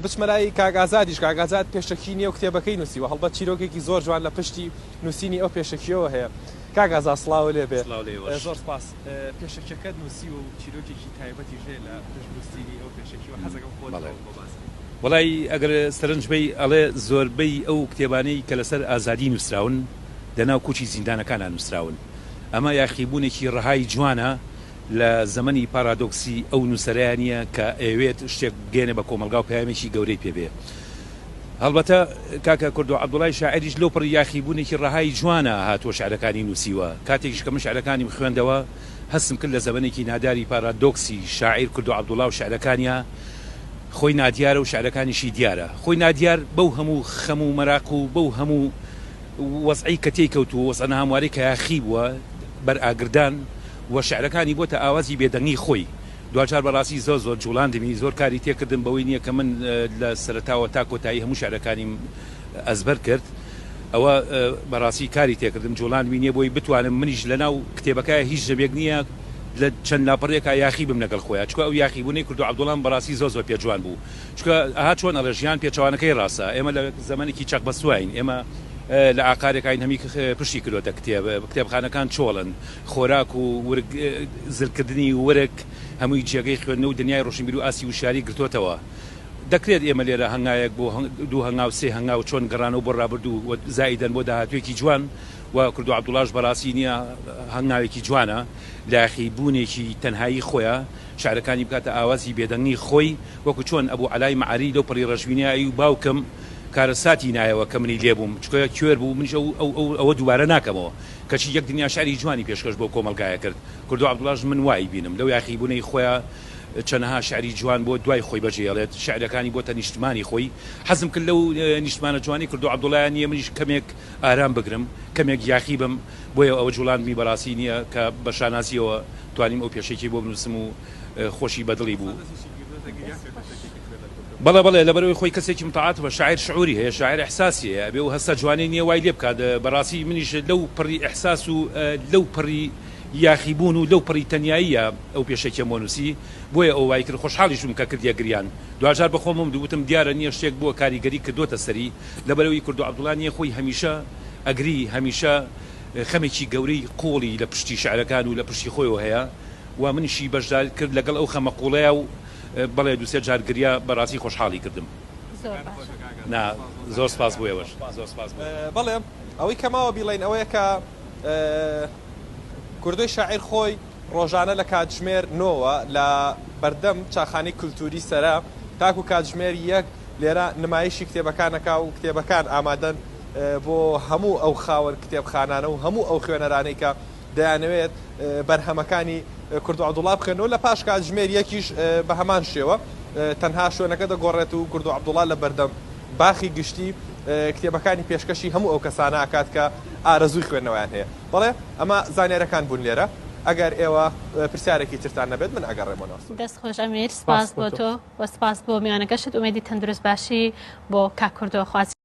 بچمە لای کاک ئازادیش، کاک ئازاد پێشەکی نێو کتێبەکەی نووسیوە، هەڵبەت چیرۆکێکی زۆر جوان لە پشتی نووسینی ئەو پێشەکییەوە هەیە. کاک ئازاد سڵاو لێ بێ. سڵاو لە ئێوەش. زۆر سپاس. پێشەکیەکەت نووسیوە و چیرۆکێکی تایبەتیش هەیە لە پشت نووسینی ئەو پێشەکیەوە، حەزەکەم خۆت بەڵێ. ئەوەم بۆ باس بکەی. وەڵایی ئەگەر سەرنج بەی ئەڵێ زۆربەی ئەو کتێبانەی کە لەسەر ئازادی نووسراون لەناو کوچی زیندانەکانا نووسراون. ئەمە یاخیبوونێکی ڕەهای جوانە لە زەمەنی پارادۆکسی ئەو نووسەرەیا نییە کە ئەیەوێت شتێک بگەیەنێ بە کۆمەڵگا و پەیامێکی گەورەی پێ بێ. هەڵبەتە کاکە کوردۆ عەبدوڵای شاعیریش لەو پەڕی یاخیبوونێکی ڕەهای جوانە هاتووە شعرەکانی نووسیوە. کاتێکیش کە من شعرەکانیم خوێندەوە هەستم کرد لە زەمەنێکی ناداری پارادۆکسی شاعیر کوردۆ عەبدوڵا و شعرەکانیا خۆی نادیارە و شعرەکانیشی دیارە. خۆی نادیار بەو هەموو خەم و مەراق و بەو هەموو وەزعەی کە تێی کەوتووە، وەزعە ناهەموارەی کە یاخی بووە بەر ئاگردان و شعرەکانی بۆتە ئاوازی بێدەنگی خۆی. دواجار بەڕاستی زۆر زۆر جوڵاندمی، زۆر کاری تێکردم بەوەی نییە کە من لە سەرەتاوە تا کۆتایی هەموو شعرەکانیم ئەزبەر کرد. ئەوە بەڕاستی کاری تێکردم، جوڵاندمی نییە بۆی بتوانم منیش لەناو کتێبەکە هیچ نەبێک نییە لە چەند لاپەڕەیەکا یاخی بم لەگەڵ خۆیا، چونکە ئەو یاخیبوونەی کوردۆ عەبدوڵام بەڕاستی زۆر زۆر پێ جوان بوو. چونکە ئەها چۆن ئەڵێ ژیان پێچەوانەکەی ڕاستە، ئێمە لە زەمەنێکی چەقبەستوواین، ئێمە لە ئاقارێکاین هەمی پشتی کردۆتە کتێب، کتێبخانەکان چۆڵن، خۆراک و ورگ زلکردنی ورگ هەمووی جێگەی خوێندنە و دنیای ڕۆشنبیر و ئاستی وشیاری گرتۆتەوە. دەکرێت ئێمە لێرە هەنگاوێک بۆ دوو هەنگاو سێ هەنگاو چۆن گەڕانەوە بۆ ڕابردوو و زائیدەن بۆ داهاتوویەکی جوان و کوردۆ عەبدوڵاش بەڕاستی نییە هەنگاوێکی جوانە لایەخی بوونێکی تەنهایی خۆیە شعرەکانی بکاتە ئاوازی بێدەنگی خۆی وەکو چۆن ئەبو عەلای مەعەری لەو پەڕی ڕەشبینیە ئەی و باوکم کارەساتی نایەوە کە منی لێ بووم چونکە کوێر بوو منیش ئەو ئەو ئەو ئەوە دووبارە ناکەمەوە کەچی یەک دنیا شعری جوانی پێشکەش بەو کۆمەڵگایە کرد کوردۆ عەبدوڵاش من وای بینم لەو یاخیبوونەی خۆیا چەنەها شعری جوان بۆ دوای خۆی بەجێیەڵێت شعرەکانی بۆتە نیشتمانی خۆی حەزم کرد لەو نیشتمانە جوانەی کوردۆ عەبدوڵایە نییە منیش کەمێک ئارام بگرم کەمێک یاخی بم بۆیە ئەوە جوڵاندمی بەڕاستی نییە کە بە شانازیەوە توانیم ئەو پێشەکی بۆ بنووسم و خۆشی بەدڵی بوو. بەڵێ بەڵێ لەبەرئەوەی خۆی کەسێکی متعاتفە شاعیر شعوری هەیە شاعیر ئیحساسی هەیە ئەبێ ئەو هەستە جوانەی نیە وای لێ بکات بەڕاستی منیش لەو پەڕی ئیحساس و لەو پەڕی یاخی بوون و لەو پەڕی تەنیاییە ئەو پێشەکیەم بۆ نووسی بۆیە ئەو وای کرد خۆشحاڵیش بووم کە کردیە گریان دواجار بە خۆمم دووتم دیارە نیە شتێک بووە کاریگەری کردۆتە سەری لەبەرئەوەی کوردۆ عەبدوڵا نیە خۆی هەمیشە ئەگری هەمیشە خەمێکی گەورەی قووڵی لە پشتی شعرەکان و لە پشتی خۆیەوە هەیە و منیشی بەشدار کرد لەگەڵ ئەو خەمە قووڵەیا و بەڵێ دوو سێ جار گریا بەڕاستی خۆشحاڵی کردم. زۆر باشە. نا زۆر سپاس بۆ ئێوەش زۆر سپاس بۆ. بەڵێ ئەوەی کە ماوە بیڵێین ئەوەیە کە کوردۆی شاعیر خۆی ڕۆژانە لە کاتژمێر نۆوە لە بەردەم چاخانەی کولتووری سەرا تاکو کاتژمێر یەک لێرە نمایشی کتێبەکان ئەکا و کتێبەکان ئامادەن بۆ هەموو ئەو خاوەن کتێبخانانە و هەموو ئەو خوێنەرانەی کە دەیانەوێت بەرهەمەکانی کوردۆ عەبدوڵا بخوێنەوە، لە پاش کاتژمێر یەکیش بە هەمان شێوە تەنها شوێنەکە دەگۆڕێت و کوردۆ عەبدوڵا لە بەردەم باخی گشتی کتێبەکانی پێشکەشی هەموو ئەو کەسانە ئەکات کە ئارەزووی خوێندنەوەیان هەیە. بەڵێ ئەمە زانیارەکان بوون لێرە، ئەگەر ئێوە پرسیارێکی ترتان نەبێت من ئەگەڕێمەوە ناو ستۆدیۆ. دەست خۆش ئەمیر، سپاس بۆ تۆ و سپاس بۆ میوانەکەشت، ئومێدی تەندروست باشی بۆ کاک کوردۆ خوازیارم.